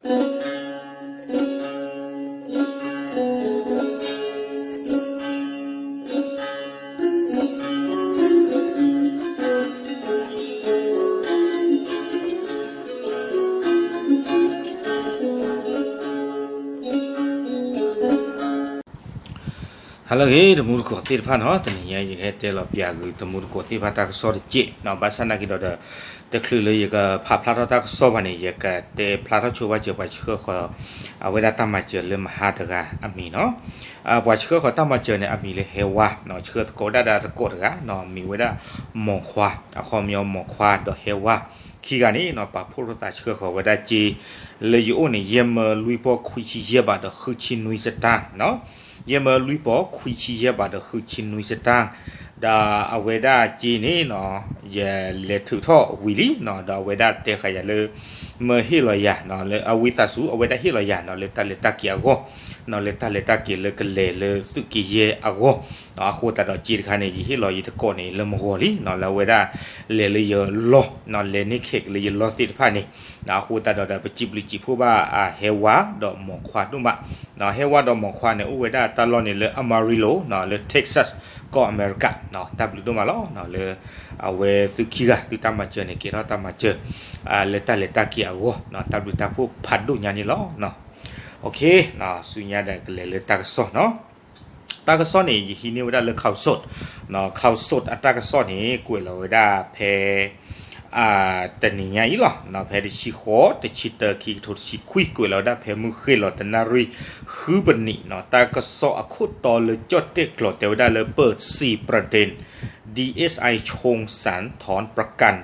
ဟါလၢအဂ့ၤ တမူတကိးသ့ၣ်တဖၣ်နီၤ, တနံၤညါယကဟဲတဲလီၤပၠးဂုာ်တမူတကိးသ့ၣ်တဖၣ်တၢ်ကစီၣ်တစဲးနီၤ, ဘၣ်ဆၣ်နာ်က့ဒီး တချုးလၢယကဖးဖျါထီၣ်တၢ်ကစီၣ်ဘၣ်န့ၣ် ယကတဲဖျါထီၣ်ဆိပာ်စၢၤပှၤဆှၢဃီၤ အဝဲဒၣ်တၢ်မၤစၢၤလၢမဟါတဂၤအမံၤနီၤ. ပှၤဆှၢဃီၤတၢ်မၤစၢၤန့ၣ် အမံၤလၢဟဲဝါနီၤ, ဆှၢသကိးဒၣ်ဒၣ်သကိးတဂၤနီၤ, မံၤဝဲဒၣ်မိၢ်ခွါ, အခီပညီမိၢ်ခွါဒီးဟဲဝါ ခံဂၤန့ၣ်နီၤ, ပာ်ဖှိၣ်ထီၣ်သးဆှၢဃီၤဝဲဒၣ်စ့ လၢယအိၣ်န့ၣ် ယဲၢ်မၢလွံၢ်ပီၢ်ခွံဆံယဲၢ်ဘးဒီးဃုဆံနွံစတၢ်နီၤ, ယဲၢ်မၢလွံၢ်ပီၢ်ခွံဆံယဲၢ်ဘးဒီးဃုဆံနွံစတၢ်, ဒီးအဝဲဒၣ်စ့န့ၣ်နီၤ, ယလဲၤထုးထီၣ်ဝံၤလံနီၤ, ဒီးအဝဲဒၣ်တဲဃာ်ယၤလၢ မၢဟ့ၣ်လီၤယၤနီၤ, လၢအဝံသးစူၤ အဝဲဒၣ်ဟ့ၣ်လီၤယၤနီၤ, လၢတၢ်လဲၤတၢ်က့ၤအဂီၢ်နီၤ, လၢတၢ်လဲၤတၢ်က့ၤလၢကလဲၤလၢသုးက့ယဲၢ်အဂီၢ်နီၤ, အဃိသတးဒီးစ့တခါန့ၣ် ယဟ့ၣ်လီၤယတကိးန့ၣ် လၢမဂီၤလံနီၤ, လၢအဝဲဒၣ်လဲၤလၢယလီၢ်နီၤ, လဲၤန့ၢ်ခဲးက့ၤလၢယလီၢ်သ့ၣ်တဖၣ်န့ၣ်နီၤ, အဃိသတးဒီး ပစံးဘျုးစံးဖှိၣ်ဘၣ် ဟဲဝါဒီးမိၢ်ခွါဒိၣ်မးနီၤ, ဟဲဝါဒီးမိၢ်ခွါန့ၣ် အိၣ်ဝဲဒၣ်တၢ်လီၢ်န့ၣ်လၢ Amarillo နီၤ, လၢ Texas ကီၢ်အမဲရကၤနီၤ, တၢ်ဘျုးဒိၣ်မးလီၤနီၤ, လၢအဝဲသုခံဂၤ သုတၢ်မၤစၢၤန့ၣ် ကဲထီၣ်တၢ်မၤစၢၤ လၢတၢ်လဲၤတၢ်က့ၤအဂီၢ်နီၤ, တၢ်ဘျုးတၢ်ဖှိၣ်ဖးဒိၣ်ညါန့ၣ်လီၤ. ဆူညါဒီးကလဲၤလၢတၢ်ကစီၣ်နီၤ, တၢ်ကစီၣ်န့ၣ် ယဟံးန့ၢ်ဝဲဒၣ်လၢ Khaosod နီၤ, Khaosod အတၢ်ကစီၣ်န့ၣ် ကွဲးလီၤဝဲဒၣ်ဖဲ တနံၤညါအံၤလီၤ, ဖဲတဆံဃိး တဆံတၢ ခံကထိတဆံခွံ ကွဲးလီၤဝဲဒၣ်ဖဲမုၢ်ဃ့ၢ်လီၤတနၣ်ရံၣ်ဃုပနံးနီၤ, တၢ်ကစီၣ်အခိၣ်တီလၢကၠီၣ်တဲၣ်ကျိၤတဲဝဲဒၣ်လၢ เปิดสี่ประเด็น ดีเอสไอ ชงสานถอนประกัน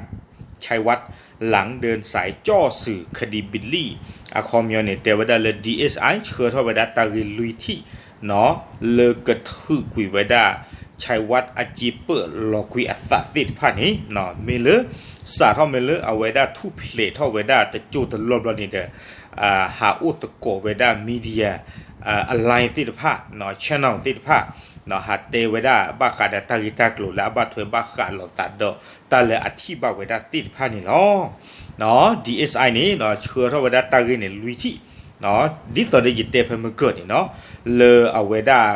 ชัยวัฒน์ หลังเดินสายเจ้าะสื่อคดีบิลลี่ အခီပညီန့ၣ် တဲဝဲဒၣ်လၢ DSI ဆှၢထီၣ်ဝဲဒၣ်တၢ်ဂ့ၢ်လွံၢ်ထံၣ်နီၤ, လၢကထုးကွံာ်ဝဲဒၣ် ชัยวัฒน์ အစ့ပၢၢ်လီၤကွံာ်အသးသ့ၣ်တဖၣ်န့ၣ်, မ့ၢ်လၢ စးထီၣ်မ့ၢ်လၢအဝဲဒၣ်ထူၣ်ဖျဲးထီၣ်ဝဲဒၣ်တကၠိတလီၢ်ဘျီန့ၣ်ဒီး ဟးအိၣ်သကိးဝဲဒၣ် media အ line သ့ၣ်တဖၣ်နီၤ, channel သ့ၣ်တဖၣ်နီၤ, ဟးတဲဝဲဒၣ်ဘၣ်ဃးဒီးတၢ်ဂ့ၢ်တၢ်ကျိၤလၢအဘၣ်ထွဲဘၣ်ဃးလိာ်သးဒီးတၢ်လၢအထံၣ်ဘၣ်ဝဲဒၣ်သ့ၣ်တဖၣ်န့ၣ်လီၤ. DSI န့ၣ် ဆှၢထီၣ်ဝဲဒၣ်တၢ်ဂ့ၢ်န့ၣ်လွံၢ်ထံၣ်, ဒ်သိးဒီးယတဲဖဲမုၢ်ကၢၢ်န့ၣ်နီၤ, လၢအဝဲဒၣ်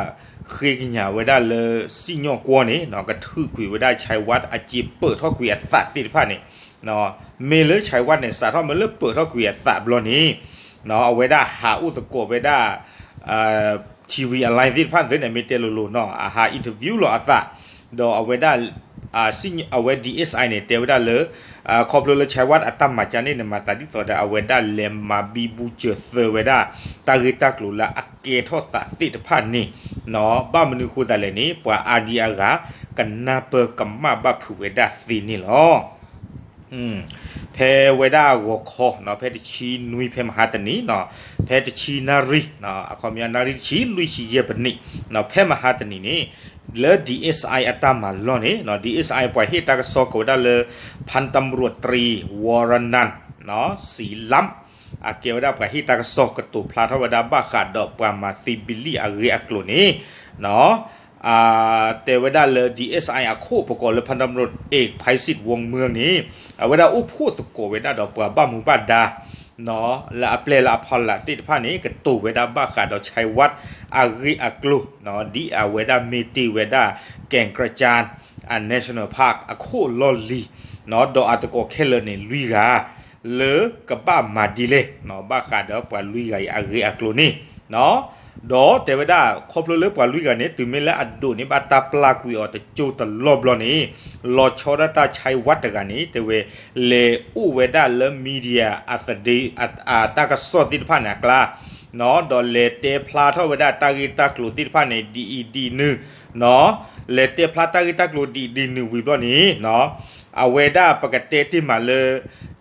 ဃ့ကညးဝဲဒၣ်လၢစံၣ်ညီၣ်ကွီၢ်န့ၣ်နီၤ, ကထုးကွံာ်ဝဲဒၣ် ชัยวัฒน์ အစ့ပၢၢ်ထီၣ်ကွံာ်အသးသ့ၣ်တဖၣ်န့ၣ်, မ့ၢ်လၢ ชัยวัฒน์ န့ၣ် စးထီၣ်မ့ၢ်လၢပၢၢ်ထီၣ်ကွံာ်အသးဘျီန့ၣ်နီၤ, အဝဲဒၣ်ဟးအိၣ်သကိးဝဲဒၣ် TV အ line သ့ၣ်တဖၣ်န့ၣ် မ့ၢ်တဲလိၤလိၤနီၤ, အဟး interview လီၤအသး, ဒီးအဝဲဒၣ် အဝဲ DSI န့ၣ် တဲဝဲဒၣ်လၢ ခီဖျိလၢ ชัยวัฒน์ အတၢ်မၤကန့ၣ်န့ၣ် မၤသးဒ်သိးဒီးအဝဲဒၣ်လဲၤမၤဘံဘူစၢၤသၢဝဲဒၣ် တၢ်ဂ့ၢ်တၢ်ကျိၤလၢအကဲထီၣ်သးသ့ၣ်တဖၣ်န့ၣ်နီၤ, ဘၣ်မနုၤဃိသတးလဲၣ်န့ၣ် ပှၤအါဒံအါဂၤ ကနၢ်ပၢၢ်ကမၣ်ဘၣ်ဖုးဝဲဒၣ်သ့န့ၣ်လီၤ. ဖဲဝဲဒၣ်ဂီၤခီနီၤ, ဖဲတဆံနွံ ဖဲမဟါတနံၤနီၤ, ဖဲတဆံနၣ်ရံၣ်နီၤ, အခီပညီနၣ်ရံၣ်တဆံ လွံၢ်ဆံယဲၢ်ပနံးနီၤ, ဖဲမဟါတနံၤန့ၣ် လၢ DSI အတၢ်မၤလီၢ်န့ၣ်နီၤ, DSI ပှၤဟ့ၣ်တၢ်ကစီၣ်ကိးဝဲဒၣ်လၢ พันตำรวจตรี วรนันท์ နီၤ ศรีล้ำ အကဲဝဲဒၣ်ပှၤဟ့ၣ်တၢ်ကစီၣ်ကတိၤဖျါထီၣ်ဝဲဒၣ်ဘၣ်ဃးဒီးပှၤမၤသံ Billy အဂ့ၢ်အကျိၤန့ၣ်နီၤ, တဲဝဲဒၣ်လၢ DSI အခိၣ် ပကိးလၢ พันตำรวจเอกไพศิษย์ วงเมือง န့ၣ် အဝဲဒၣ်အိၣ်ဖှိၣ်သကိးဝဲဒၣ်ဒီးပှၤဘၣ်မူဘၣ်ဒါနီၤ, လၢအပျဲၢ်လၢအဖီလာ်သ့ၣ်တဖၣ်န့ၣ် ကတိၤဝဲဒၣ်ဘၣ်ဃးဒီး ชัยวัฒน์ အဂ့ၢ်အကျိၤနီၤ, ဒ်အဝဲဒၣ်မ့ၢ်တ့ၢ်ဝဲဒၣ် แก่งกระจาน အ National Park အခိၣ်လီၢ်လံၤနီၤ, ဒီးအသကိးခဲလၢာ်န့ၣ်လွံၢ်ဂၤ လၢကဘၣ်မၤဒ်လဲၣ်နီၤ, ဘၣ်ဃးဒီးပှၤလွံၢ်ဂၤအံၤအဂ့ၢ်အကျိၤန့ၣ်နီၤ, ဒီးတဲဝဲဒၣ် ခီဖျိလၢပှၤလွံၢ်ဂၤန့ၣ် တုၤမ့ၢ်လၢအဒိးန့ၢ်ဘၣ်တၢ်ပျၢ်ကွံာ်အီၤတကၠိတလီၢ်ဘျီန့ၣ် လီၤဆီဒၣ်တၢ် ชัยวัฒน์ တဂၤန့ၣ် တဲဝဲ လဲၤအိၣ်ဝဲဒၣ်လၢ media အသဒ့ အတၢ်ကစီၣ်သ့ၣ်တဖၣ်န့ၣ်အကျါနီၤ, ဒီးလဲၤတဲဖျါထီၣ်ဝဲဒၣ်တၢ်ဂ့ၢ်တၢ်ကျိၤသ့ၣ်တဖၣ်န့ၣ် ဒ်အံၤဒ်နုၤနီၤ, လဲၤတဲဖျါတၢ်ဂ့ၢ်တၢ်ကျိၤဒ်အံၤဒ်နုၤဝံၤဘျီန့ၣ်နီၤ, အဝဲဒၣ်ပကတဲတ့ၢ်မးလၢ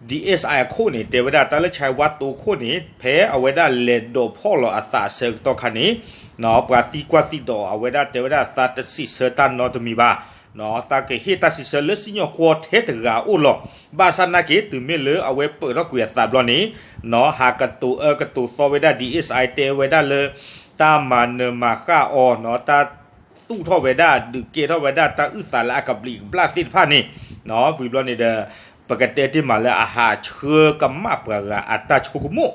DSI အခိၣ်န့ၣ် တဲဝဲဒၣ်တၢ်လၢ ชัยวัฒน์ တိခိၣ်န့ၣ် ဖဲအဝဲဒၣ်လဲၤဒိးဖီၣ်လီၤအသးအဆၢကတီၢ်ခါန့ၣ်နီၤ, ပှၤသံကွၢ်သံဒိးအဝဲဒၣ် တဲဝဲဒၣ်သးတစံးဆၢတၢ်နီတမံၤဘၣ်နီၤ, သးကဟ့ၣ်တၢ်စံးဆၢလၢစံၣ်ညီၣ်ကွီၢ်ထဲတဂၤအိၣ်လီၤ. ဘၣ်ဆၣ်နာ်က့ တုၤမ့ၢ်လၢအဝဲပၢၢ်ထီၣ်ကွံာ်အသးဘျီန့ၣ်နီၤ, ဟးကတိၤအၢကတိၤသီဝဲဒၣ် DSI တဲဝဲဒၣ်လၢ တၢ်မၤနၢၤမၤဃၣ်အီၤနီၤ, တၢ်သူၣ်ထီၣ်ဝဲဒၣ် ဒုးကဲထီၣ်ဝဲဒၣ်တၢ်အုၣ်သးလၢအကဘျံးကဘျၣ်သ့ၣ်တဖၣ်န့ၣ်နီၤ, ဝံၤဘျီန့ၣ်ဒီး ပကတဲတ့ၢ်မးလၢအဟးဆှၢကမၣ်ပှၤဂၤအတၢ်ဆိကမိၣ်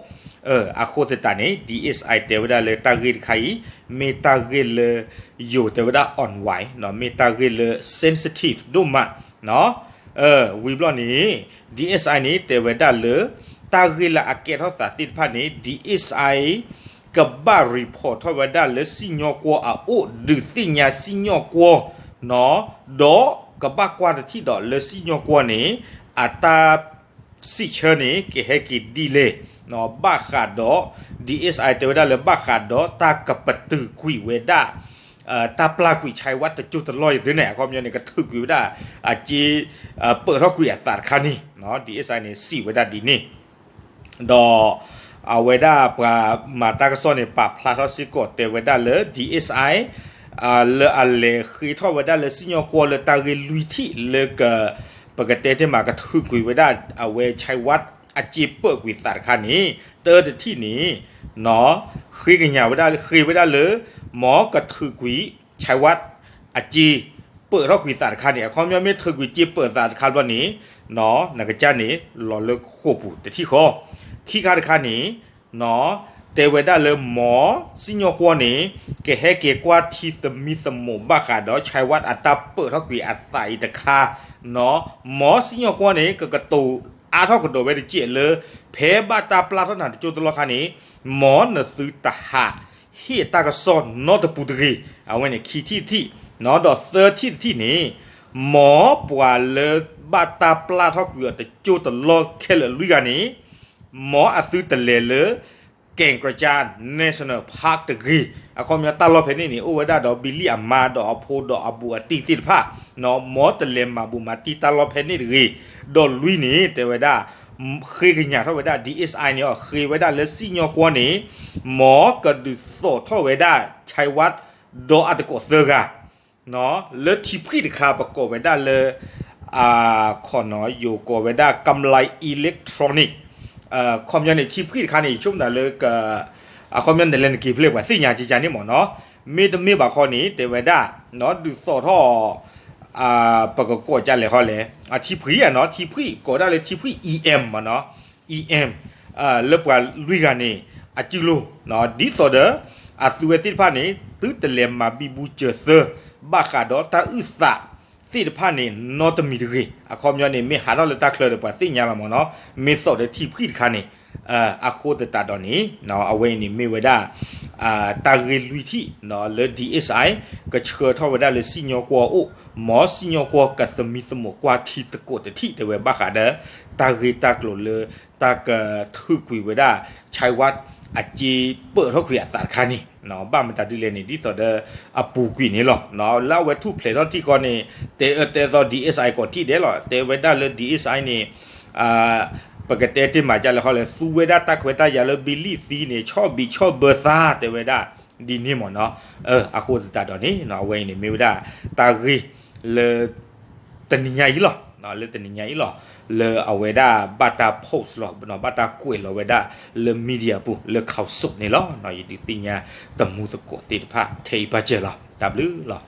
အဃိသတးန့ၣ် DSI တဲဝဲဒၣ်လၢတၢ်ဂ့ၢ်တခါအံၤ မ့ၢ်တၢ်ဂ့ၢ်လၢ ယိၤတဲဝဲဒၣ် online နီၤ, မ့ၢ်တၢ်ဂ့ၢ်လၢ sensitive ဒိၣ်မးနီၤ. ဝံၤဘျီန့ၣ် DSI န့ၣ် တဲဝဲဒၣ်လၢ တၢ်ဂ့ၢ်လၢအကဲထီၣ်သးသ့ၣ်တဖၣ်န့ၣ် DSI ကဘၣ် report ထီၣ်ဝဲဒၣ်လၢစံၣ်ညီၣ်ကွီၢ်အအိၣ် ဒုးသ့ၣ်ညါစံၣ်ညီၣ်ကွီၢ်နီၤ, ဒီးကဘၣ်ကွၢ်တထံၣ်ဒီးလၢစံၣ်ညီၣ်ကွီၢ်န့ၣ် အတၢ် စံးဆၢန့ၣ် ကဟဲက့ၤဒ်လဲၣ်, ဘၣ်ဃးဒီး DSI တဲဝဲဒၣ်လၢဘၣ်ဃးဒီးတၢ်ကပတုာ်ကွံာ်ဝဲဒၣ် တၢ်ပျၢ်ကွံာ် Chai Wat တကၠိတလီၢ်အံၤသ့ၣ်န့ၣ် အခီပညီန့ၣ် ကထုးကွံာ်ဝဲဒၣ် အစ့ ပၢၢ်ထီၣ်ကွံာ်အသးတခါန့ၣ် DSI န့ၣ် စံးဝဲဒၣ်ဒ်န့ၣ် ဒီး အဝဲဒၣ်ပှၤမၤတၢ်ကစီၣ်န့ၣ် ပာ်ဖျါထီၣ်စ့ၢ်ကီးတဲဝဲဒၣ်လၢ DSI လၢအလဲၤဃ့ထီၣ်ဝဲဒၣ်လၢစံၣ်ညီၣ်ကွီၢ်လၢတၢ်ဂ့ၢ်လွံၢ်ထံၣ်လၢက ပကတဲတ့ၢ်မးကထုးကွံာ်ဝဲဒၣ် အဝဲ Chai Wat အစ့ပၢၢ်ကွံာ်သးတခါန့ၣ် တၢတထံၣ်န့ၣ် ဃ့ကညးဝဲဒၣ် ဃ့ဝဲဒၣ်လၢ မ်ကထုးကွံာ် Chai Wat အစ့ပၢၢ်ထီၣ်ကွံာ်သးတခါန့ၣ် အခီပညီမ့ၢ်ထုးကွံာ် စ့ပၢၢ်သးတခါဘျီန့ၣ် နကစၢ်န့ၣ် လီၤလၢဃိာ်ပူၤတထံၣ်ဃီ, ခံခါတခါန့ၣ် တဲဝဲဒၣ်လၢ မ်စံၣ်ညီၣ်ကွီၢ်န့ၣ် ကဟဲက့ၤကွၢ်ထံသမံသမိးဘၣ်ဃးဒီး Chai Wat အတၢ်ပၢၢ်ထီၣ်ကွံာ်အသးအံၤတခါ မ်စံၣ်ညီၣ်ကွီၢ်န့ၣ် ကကတိၤအါထီၣ်ကဒီးဝဲတကဲးလၢ ဖဲဘၣ်တၢ်ပျၢ်ထီၣ်နၤတကၠိတလီၢ်ခါန့ၣ် မ်နသုတဟးဟ့ၣ်တၢ်ကစီၣ်နီတပူၤတဂ့ၤ, အဝဲန့ၣ်ခံထံၣ်တထံၣ်, ဒီးသၢထံၣ်တထံၣ်န့ၣ် မ်ပှၤလၢဘၣ်တၢ်ပျၢ်ထီၣ်ကွံာ်အီၤတကၠိတလီၢ်ခဲလၢာ်လွံၢ်ဂၤန့ၣ် မ်အသုတလဲၤလၢ Gaeng Krachan National Park တဂ့ၤ, အခီပညီတၢ်လီၢ်ဖဲန့ၣ်န့ၣ် အိၣ်ဝဲဒၣ်ဒီး ဘံလံၣ်အမါဒီးအဖိဒီးအဘူးအတံၢ်သ့ၣ်တဖၣ်, မ်တလဲၤမၤဘူးမၤတံၢ်တၢ်လီၢ်ဖဲန့ၣ်တဂ့ၤ, ဒီးလွံၢ်န့ၣ် တဲဝဲဒၣ် ဃ့ကညးထီၣ်ဝဲဒၣ် DSI န့ၣ်အီၤ ဃ့ဝဲဒၣ်လၢစံၣ်ညီၣ်ကွီၢ်န့ၣ် မ်ကဒုးသိးထီၣ်ဝဲဒၣ် Chai Wat ဒီးအတံၤသကိးသၢဂၤ လၢထံဖှံၣ်တခါပကိးဝဲဒၣ်လၢ ခီနီၤ ယိၤကိးဝဲဒၣ် Kamlay Electronic, ခီပညီန့ၣ် ထံဖှံၣ်တခါန့ၣ် ယဆိကမိၣ်သးလၢ အခီပညီန့ၣ် လဲၤနက့ၤဖျဲၣ်ပှၤသ့ၣ်ညါကကန့ၣ်မ့ၢ်နီၤ, မ့တမ့ၢ်ဘၣ်ခီန့ၣ် တဲဝဲဒၣ် ဒုးသိးထီၣ် ပကကိးကလဲၣ်ဃီလဲၣ်, ထံဖှံၣ်ဧါနီၤ, ထံဖှံၣ် ကိးဒၣ်လၢထံဖှံၣ် EM မ့ၢ်နီၤ, EM လၢပှၤလွံၢ်ဂၤန့ၣ် အစုလိၤ, ဒ်သိးဒီး အသုဝဲသ့ၣ်တဖၣ်န့ၣ် သုတလဲၤမၤဘံဘူစၢၤသၢ ဘၣ်ဃးဒီးတၢ်အုၣ်သးသ့ၣ်တဖၣ်န့ၣ် နီတမံၤတဂ့ၤ, အခီပညီန့ၣ် မ့ၢ်ဟးထီၣ်လၢတၢ်ချၢဒီး ပှၤသ့ၣ်ညါလီၤမ့ၢ်နီၤ, မ့ၢ်သိးဒီးထံဖှံၣ်တခါန့ၣ် အဃိသတးဒီးန့ၣ် အဝဲအံၤန့ၣ်မ့ၢ်ဝဲဒၣ် တၢ်ဂ့ၢ်လွံၢ်ထံၣ် လၢ DSI ကဆှၢထီၣ်ဝဲဒၣ်လၢစံၣ်ညီၣ်ကွီၢ်အအိၣ်, မ်စံၣ်ညီၣ်ကွီၢ်ကသမံသမိးကွၢ်ထံသကိးတထံၣ် တဲဝဲဘၣ်ဃးဒီး တၢ်ဂ့ၢ်တၢ်ကျိၤလၢ တၢ်ကထုးကွံာ်ဝဲဒၣ် Chai Wat အစ့ပၢၢ်ထီၣ်ကွံာ်အသးတခါန့ၣ် ဘၣ်မတၤဒ်လဲၣ်န့ၣ် ဒ်သိးဒီးအပူၤကွံာ်န့ၣ်လီၤ. လၢအဝဲထူၣ်ဖျဲးထီၣ်ထံၣ်ဃီန့ၣ် တဲအၢတဲသီ DSI ကိးထံၣ်ဒဲးလီၤ. တဲဝဲဒၣ်လၢ DSI န့ၣ် ပကတဲတ့ၢ်မးကလဲၣ်ဃီလဲၣ် သူဝဲဒၣ်တၢ်ခွဲးတၢ်ယာ်လၢဘံလံၣ်သံန့ၣ် ဆီၣ်ဘံးဆီၣ်ဘၢသါ တဲဝဲဒၣ် ဒ်န့ၣ်မ့ၢ်နီၤ. အဃိသတးဒီးန့ၣ် အဝဲအံၤန့ၣ်မ့ၢ်ဝဲဒၣ် တၢ်ဂ့ၢ်လၢ တနံၤညါအံၤလီၤ, လၢတနံၤညါအံၤလီၤ, လၢအဝဲဒၣ်ဘၣ်တၢ် post လီၤ, ဘၣ်တၢ်ကွဲးလီၤဝဲဒၣ်လၢ media ပူၤ လၢ Khaosod န့ၣ်လီၤ. ယဒုးသ့ၣ်ညါတမူသကိးသ့ၣ်တဖၣ် ထဲအံၤဘၣ်စၢၤလီၤ. တၢ်ဘျုးလီၤ.